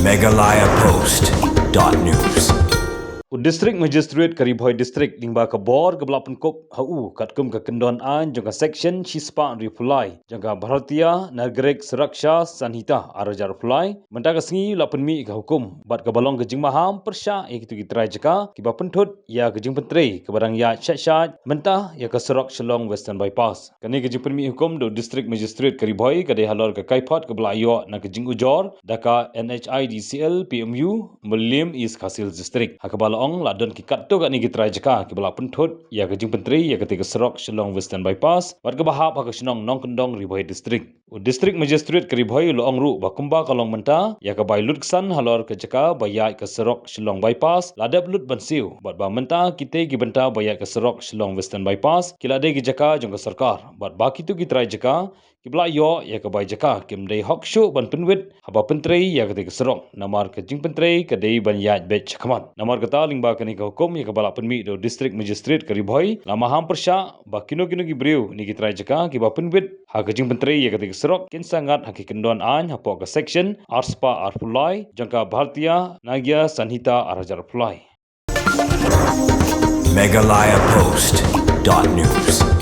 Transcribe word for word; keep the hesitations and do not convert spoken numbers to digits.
Meghalaya Post dot news. U District Magistrate ka Ri Bhoi District lyngba ka bor kaba la pynkup ha u katkum ka kyndon aiñ jong ka Section shispah hynriewphew lai jong ka Bharatiya Nagarik Suraksha Sanhita ar hajar arphew lai mynta ka sngi la pynmih ka hukum bad kaba long ka jingmaham pyrshah ïa kito ki trai jaka kiba pynthut ïa ka jingpyntrei kaba dang ïaid shait shait mynta ïa ka surok Shillong Western Bypass. Kane ka jingpynmih hukum da u District Magistrate ka Ri Bhoi ka dei halor ka kaiphod kaba la ïoh na ka jingujor da ka NHIDCL PMU Mylliem, East Khasi Hills District, ha kaba la ong la don ki katto katne ki trai jaka kiba la pynthut ïa ka jingpyntrei ïa katei ka surok Shillong Western Bypass bad kaba hap ha ka shnong Nongkyndong, Ri Bhoi District. U District Magistrate ka Ri Bhoi u la ong ruh ba kumba ka long mynta ïa ka bai lutksan halor ka jaka ba ïaid ka surok Shillong Bypass la dep lut ban siew bad ba mynta kitei ki bynta ba ïaid ka surok Shillong Western Bypass ki la dei ki jaka jong ka sorkar bad ba kito ki trai jaka kiba la ïoh ïa ka bai jaka kim dei hok shuh ban pynwit haba pyntrei ïa katei ka surok namar ka jingpyntrei ka dei ban ïaid beit shakhmat. Namar kata lyngba kane ka hukum ïa kaba la pynmih da u District Magistrate ka Ri Bhoi la maham pyrshah ba kino kino ki briew ne ki trai jaka kiba pynwit ha ka jingpyntrei ïa katei ka surok kin sa ngat ha ki kyndon aiñ hapoh ka Section arspah arphew lai jong ka Bharatiya Nagarik Sanhita ar hajar arphew lai. Meghalaya Post dot news.